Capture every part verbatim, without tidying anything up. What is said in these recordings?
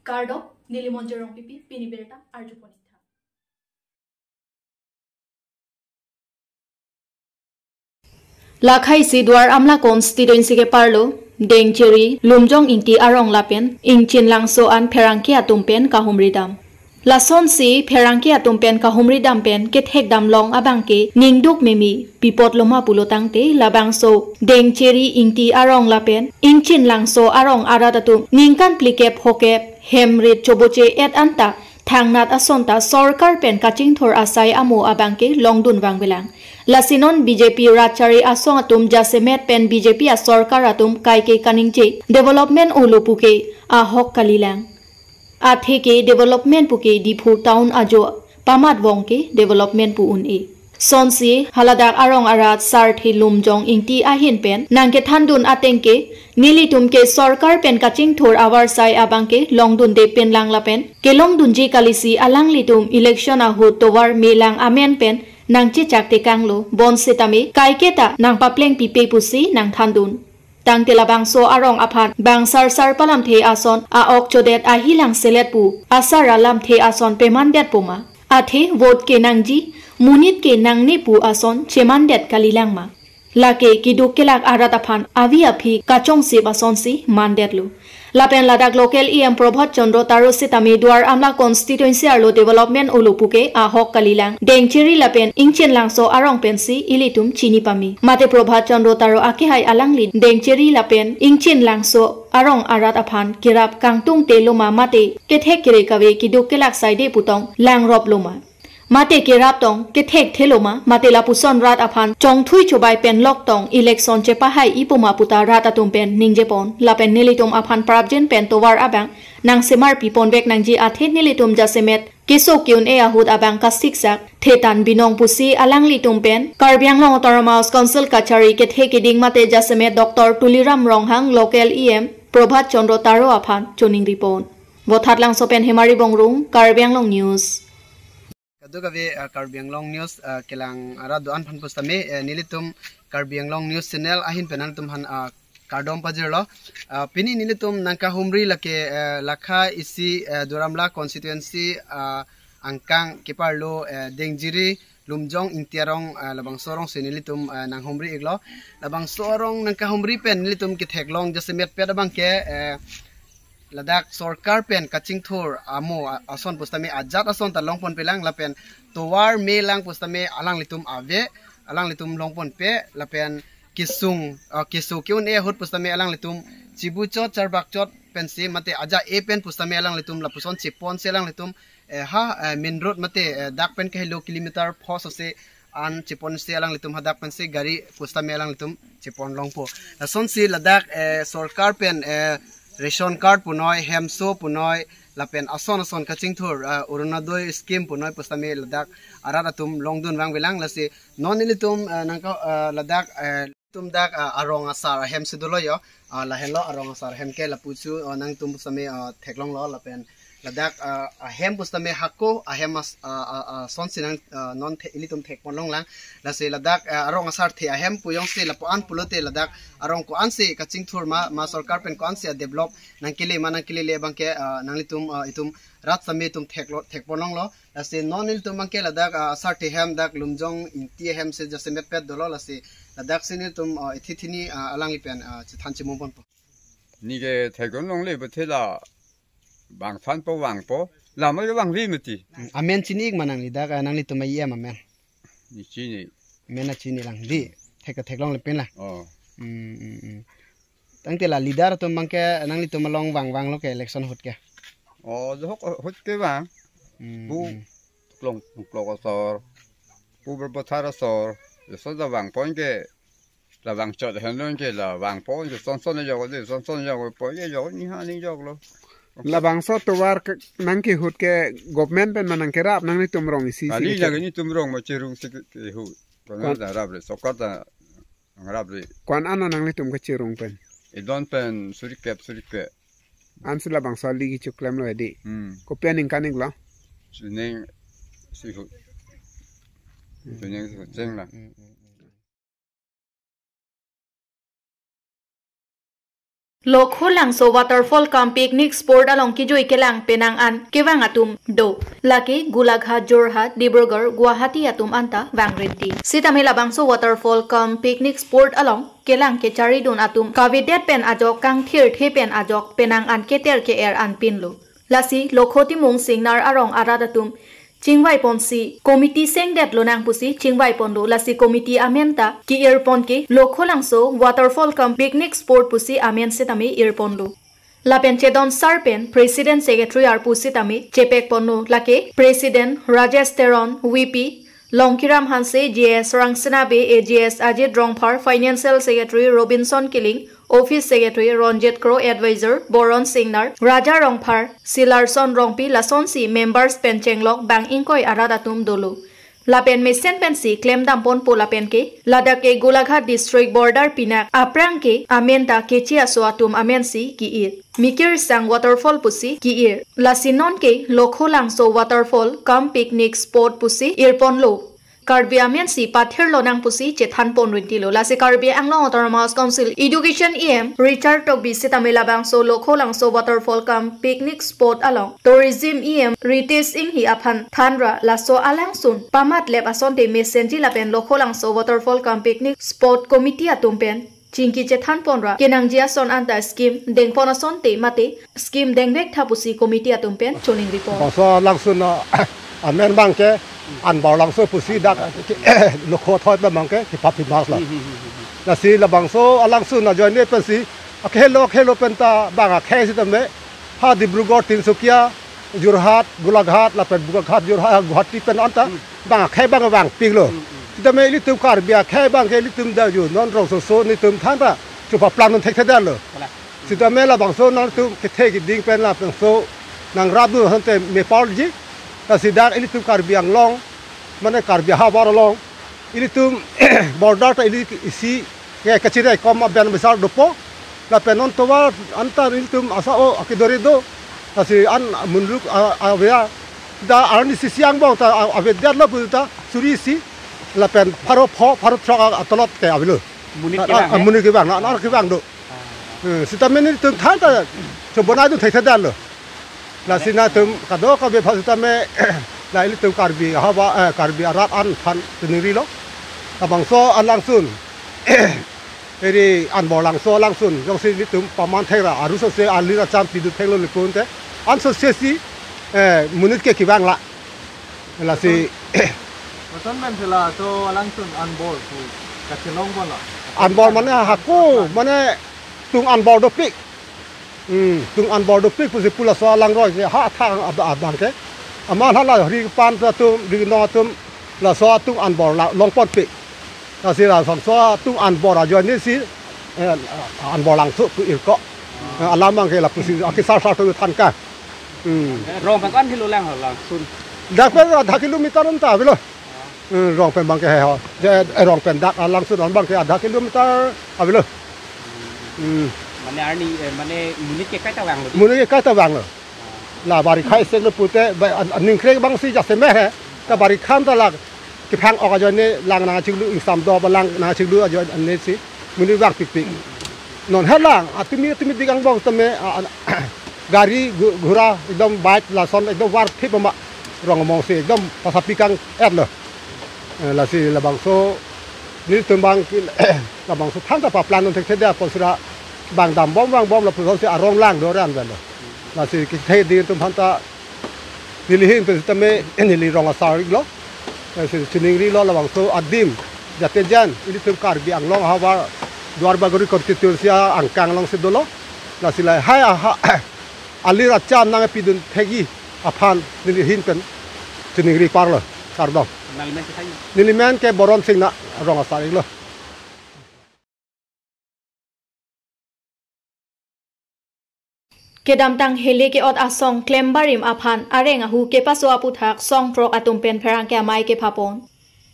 Kardom, neli Monjir Rongpipi, pini birta arjupon-ik tha. Lakhaisi Duar Amla constituency keparlo, Dengcheri, Lumjong Ingti arong lapen Ingchin Langso an pherangke atum pen kahumri dam. Lasonsi pherangke atum pen kahumri dam pen kethek damlong abangke ningduk meme pi apot loma pulo tangte labangso Dengcheri, Ingti arong lapen Ingchin Langso arong arat atum ningkan phlikep hokep hem rit choboche-et anta thangnat ason ta sorkar pen kachingthur asai amo abangke longdun vangvelang. Lasi non B J P rat chari asong atum jasemet pen B J P asorkar atum kaike kaningje development olo puke ahok kalilang. Athe ke development puke Diphu town ajo pamat vong ke development pu un-e. Sonsi haladak arong arat sarthe Lumjong Ingti ahin pen nangkethandun ateng ke nelitum ke sorkar pen kachingthur avarsai abangke longdunde pinlang lapen kelongdunji kalisi alanglitum election ahut tovar melang amen pen nangchechak tekanglo, bonsitame kaiketa nangpapleng pipe pusi nangthandun. Tangte labangso arong aphan bang sarsar palamthe ason a-ok chodet ahilang selet pu asar alamthe ason pemandetpo ma? Athe vote kenangji, monit ke nangne pu ason chemandet kalilang ma? Lake keduk kelak arat aphan avi aphi kachongsip asonsi mandetlo. Lapen ladak local E M Prabhat Chandra Taro sitame Duar Amla constituency arlo development olo puke ahok kalilang, Dengcheri lapen Ingchin Langso arong pensi ilitum chini pame. Mate Prabhat Chandra Taro akehai alangli Dengcheri lapen Ingchin Langso arong arat aphan kerap kangtungte loma mate kethek kere kave keduk kelak saide putong langrop loma? Mate kerap tong kethekthe loma, mate lapuson rat aphan chongthui chobai pen lok tong election chepahai-ipo ma puta rat atum pen ningjepon. Lapen nelitum aphan prapjin pen tovar abang nangsemar pipon vek nangji athe nelitum jasemet keso ke-un-e ahut abang kasiksak thetan binong pusi alanglitum pen Karbi Anglong Autonomous Council kachari kethe keding mate jasemet Doctor Tuliram Ronghang, local E M Prabhat Chandra Taro aphan choningripon. Vothatlangso pen Hemari Bongrung, Karbi Anglong News. Kadokave, ah, Karbi Anglong News, ah, kelang arat do-an aphan pusitame, eh, nelitum Karbi Anglong News Channel ahin pen nangtum aphan, ah, kardom pajirlo. Ah, pini nelitum nangkahumri lake, eh, Lakhaisi, eh, Duar Amla constituency, ah, angkang keparlo, eh, Dengcheri, Lumjong Ingti arong, eh, labangso arongsi nelitum, eh, nanghumri-iklo. Labangso arong nangkahumri pen nelitum ketheklong jasemetpet abangke, eh, ladak sorkar pen kachingthur amo a-, ason pusitame ajat ason ta longponpelang lapen tovar melang pusitame alanglitum ave, alanglitum longponpe lapen kesung, ah, keso ke-un-e ahut pusitame alanglitum chibuchot charbakchot pensi mate aja-e pen pusitame alanglitum lapuson cheponsi alanglitum, eh, ha, eh, main road mate, eh, dak pen kahelo kilometer phos ase an cheponsi alanglitum hadak pensi gari pusitame alanglitum cheponlongpo. Lasonsi ladak, eh, sorkar pen, eh, ration card punoi, hemso punoi, lapen ason ason kachingthur, eh, Orunodoi scheme punoi pusitame ladak arat atum longdun vangvelang. Lasi non nelitum, eh, nangka, eh, ladak, eh, tum dak, ah, arong asar ahem si dolo jo. Ah, lahenlo arong asar ahem ke lapusi, ah, nangtum pusitame, ah, theklonglo lapen ladak, ah, ahem pusitame hako ahem as-, ah, ah, ah, asonsi nang, ah, non the, ilitum thekponlonglang. Lasi ladak, ah, arong asarthe ahem pu jongsi lapu-an pulote ladak arong ko-ansi kachingthur ma, ma sorkar pen ko-ansi a-develop nangkele ma nangkelele abangke, ah, nanglitum, ah, itum rat sitame itum theklo, thekponlonglo. Lasi non nelitum abangke ladak, ah, asarthe ahem dak Lumjong Ingti ahem si jasemetpet dolo lasi ladaksi nelitum, ah, ithi thini, ah, alangli pen, ah, chethan chemumponpo. Neke thekdun longle puthot la bang thanpo vangpo. Lamai vangve mati. Hmm, amen chini-ik ma nangli dak, ah, nanglitum a-E M amen? Ne chini. Amen a chinilang di. Thek theklongle pen la. Oh. Hmm, hmm, hmm. Tangte la leader atum abangke nanglitum along vangvanglo ke election ahut ke? Oh, jok ahut ke vang. Hmm, Bu hmm. Klong klok asor. Bu berbothar asor. Eso da vangpon ke. La vangchot henlo ke la vangpon ke son son jok de, son son jokpon ke jok ni ha ni joklo. Labangso tovar ke nangkehut ke government pen ma nangkerap nanglitum rong isi si kali ke? Lagi nelitum rong ma cherung si ke, kehut. Kona Kwan- da rap re, sokat da nang rap re. Ko-an an nanglitum kachirung pen? Edon pen suri kep, suri kep. Ansi labangso ali kechoklemlo edi. Hmm. Kopi aningkan-iklo? Sining sihut. Hmm. Sining sihut cheng la. Hmm, hmm, hmm. Lokho Langso waterfall cum picnic spot along kejui kelang penang an kevang atum do. Lake Golaghat, Jorhat, Dibrugarh, Guwahati atum anta vang rinti. Sitame labangso waterfall cum picnic spot along kelang kecharidun atum kavedet pen ajok kangthirthe pen ajok penang an keter ke-er anpinlo. Lasi Lokho Timung Singnar arong arat atum chingvai ponsi committee sengdet lonang pusi chingvai ponlo, lasi committee amen ta ke-ir pon ke Lokho Langso waterfall cum picnic spot pusi amen sitame ir ponlo. Lapen chedon sar pen president secretary arpu sitame chepek ponlo, lake president Rajesh Teron, V P Longkiram Hanse, G S Rangsina Bey, A G S Ajit Rongphar, financial secretary Robinson Killing, office secretary Ronjit Kro, advisor Boron Singnar, Raja Rongphar, Silarson Rongpi, lasonsi members pen chenglok bang ingkoi arat atum dolo. Lapen mesen pensi klemdam ponpo lapen ke ladak ke Golaghat district border pinak aphrang ke amen ta kechi aso atum amensi ke-ir. Mikir sang waterfall pusi ke-ir. Lasi non ke Lokho Langso waterfall cum picnic spot pusi ir ponlo. Karbi amensi pathir lonang pusi chethan pon rintilo. Lasi Karbi Anglong Autonomous Council Education E M Richard Tokbi sitame labangso Lokho Langso waterfall cum picnic spot along tourism E M Ritesh Enghi aphan thanra laso alangsun pamatlep asonte mesenji lapen Lokho Langso waterfall cum picnic spot committee atum pen chingki chethan ponra kenangji ason anta scheme dengpon asonte mate scheme dengvek tha pusi committee atum pen choningri pon. Bangso langsun, ah, amen bang ke Anbor Langso pusi dak Lokho athoi bang ke kepapi mas la. Hmm, hmm, hmm, hmm, hmm. Lasi labangso alangsun ajoine pensi akhelo akhelo penta bang akhei sitame ha Dibrugarh, Tinsukia, Jorhat, Golaghat, lapen Golaghat, Jorhat, Guwahati pen anta, hmm, bang akhei bang vangpiklo. Hmm, hmm. Sitame ilitum Karbi akhei bang ke ilitum da ju non rongsoso netum thanra chupaplang non thekthedet lo. Wala. Sitame labangso nangtum kethe keding pen labangso nangrapdun asonte mepar ji. Lasi dak ilitum Karbi Anglong, mane Karbi ahavar along ilitum border ta ili isi ke kachiraikom aben besar dopo. Lapen non tovar anta ilitum asa-o akedore do. Lasi an munruk a-, aveya. Da arni sisi angbong ta a-, avedetlo puta suri isi. Lapen pharo pho, pharo throk a-, atolot ke avelo. Monit, a, kevang, a, eh? Monit kevang, na, na kevang do. Ah. Eh, sitame netum than ta chobonai dun thekthedet lo. Lasi nangtum kadokave aphan sitame la ilitum Karbi ahavar, eh, Karbi arat an aphan chiningrilo. Labangso alangsun eri Anbor Langso alangsun jongsi ilitum paman thekra arusose alir acham pidun theklo likun te ansose si, eh, monit ke kevang la. Lasi koson, koson pen si laso alangsun anbor pu kachelong pon lo? Anbor mane hako, mane tung anbor dopik. Hmm, tung anbor dopik pusi pu laso alangroi ke ha athang ab-, abang ke. Aman hala ri pan atum, ri nong atum, laso tung anbor la, long ponpik. Lasi labangso tung anbor ajoine si, eh, Anbor Langso pu irko. Eh, alam abang ke lapusi, akisar sar tu than ka. Hmm. Rong pen ko-an kilo lang ho langsun? Dak pen adha kilometer anta avelo. Hmm, rong pen abang ke he ho. Je, eh, rong pen dak alangsun abang ke adha kilometer avelo. Hmm. Mane arni, eh, mane monit ke kaita vanglo di? Monit ke kaita vanglo. La barikha isi lo pute, ba, an, an ningkrek abang si jasemet he. Ta barikha anta la kephang-ok ajoine lang nangchiklo, ingsam do ba lang nangchiklo ajoine si monit vangpikpik. Non helang, atumi, atumi dik angbong tame, a, a, gari, gu-, gura, ekdom bike, lason, ekdom varthip ama, rong among si, ekdom pasapi kang-et lo. Eh, lasi labangso, netum abang ke, labangso than ta paplang non thekthedet apot sira bang dambom vangbom lapuson si arong lang do ran avelo. Lasi kethe keding atum aphan ta neli ahin pen sitame neli rong asar iklo. Lasi chiningrilo labangso adim jate jan ilitum Karbi Anglong ahavar Duar Bagori constituency angkang alongsi dolo. Lasi lahai aha alir acham nangpidun thekji aphan neli ahin pen chiningri parlo. Kardom. Nangli men ke thank you. Neli men ke Boron Singnar, rong asar iklo. Kedamtang hele ke-ot asong klembarim aphan areng ahu kepaso aputhak song throk atum pen pherangke amei kepapon.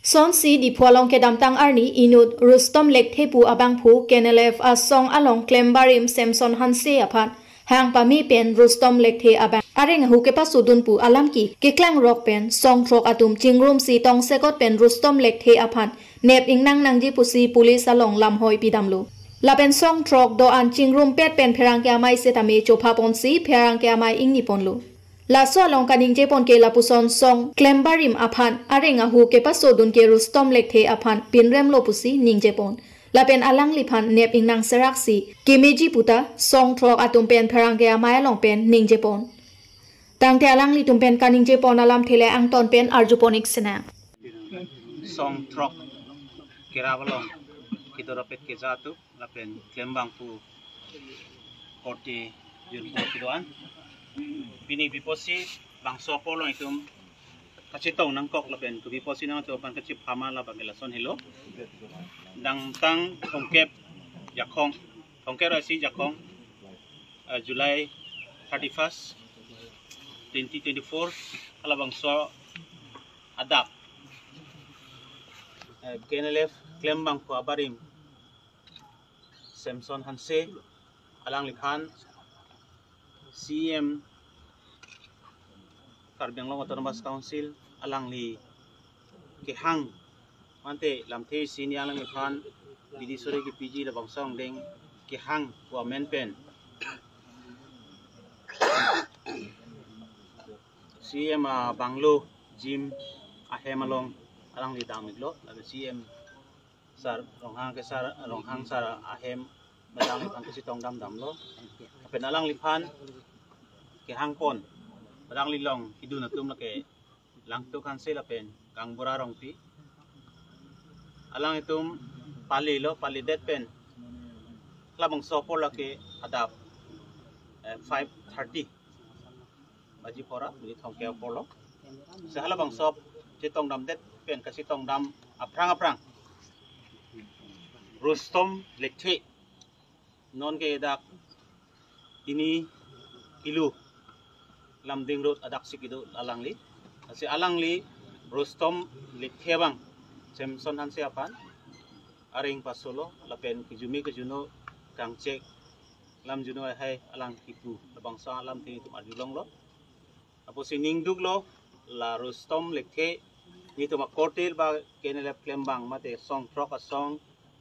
Sonsi Diphu along kedamtang arni inut Rustom Lekthe pu abangphu K N L F asong along klembarim Samson Hanse aphan hang pame pen Rustom Lekthe abang areng ahu kepasodun pu alam ke keklang rok pen song throk atum chingrumsi tongsekot pen Rustom Lekthe aphan nep ingnang nangji pusi police along lamhoi pidamlo. Lapen song throk do-an chingrumpet pen pherangke amei setame chopha ponsi pherangke amei ingni ponlo. Laso along kaningje pon ke lapuson song klembarim aphan areng ahu kepasodun ke Rustom Lekthe aphan pinremlo pusi ningje pon. Lapen alangliphan nep ingnang seraksi kemeji puta song throk atum pen pherangke amei along pen ningje pon. Tangte alanglitum pen kaningje pon alamthe le angton pen arju pon ik sena. Song throk kerap along kedorapet keja atum lapen klembang pu korte jurpo kedo-an. Pini kopi pusi bangso apor along itum kachetong nangkok lapen kopi pusi nangtum aphan kachepha ma labang ke lason helo. Dangtang thomkep Jakhong, thomkep ra isi Jakhong, eh, July thirty-first, twenty twenty-four, halabangso adap, eh, K N L F klembang pu abarim Samson Hanse alangliphan C E M Karbi Anglong Autonomous Council alangli kehang mate lamthe isi ni alangliphan bidi sore kepiji labangso angdeng kehang pu amen pen C E M a bungalow gym ahem along alangli dam iklo, lapen C E M sir Ronghang ke sir Ronghang sir ahem alangliphan kachetong dam damlo. Lapen alangliphan kehang pon alangli along kedun atum lake Langtuk Hanse lapen Kangbura Rongpi. Alanglitum palilo, palidet pen halabangso apor lake adap, eh, five thirty baji phora, minit thomkep apor lo. Si halabangso chetong damdet pen kachetong dam aphrang aphrang Rustom Lekthe, non ke dak Tini Kilo Lumding Road adak si kedo alangli. Lasi alangli Rustom Lekthe abang Samson Hanse aphan areng pasolo lapen kejumi kejuno kangchek lam juno ahai alang kipu labangso alamthe itum arjulonglo. Apotsi ningduklo la Rustom Lekthe, nelitum akorte ba K N L F klembang mate song throk asong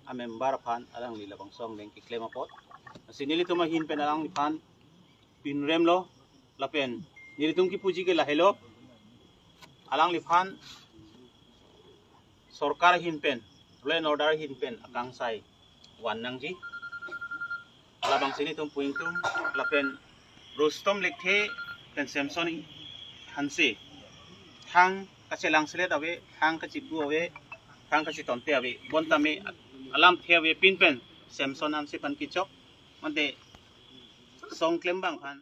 amember aphan alangli labangso angdeng keklem apot. Lasi nelitum ahin pen alangliphan pinremlo lapen nelitum kipuji ke lahelo, alangliphan sorkar ahin pen, law and order ahin pen akangsai van nangji. Labangsi nelitum pu ingtung lapen Rustom Lekthe pen Samson Hanse thang kachelang selet ave, thang kachepu ave, thang kachetonte ave. Bonta me alamthe avepin pen Samson Hanse aphan kechok mate song klembang aphan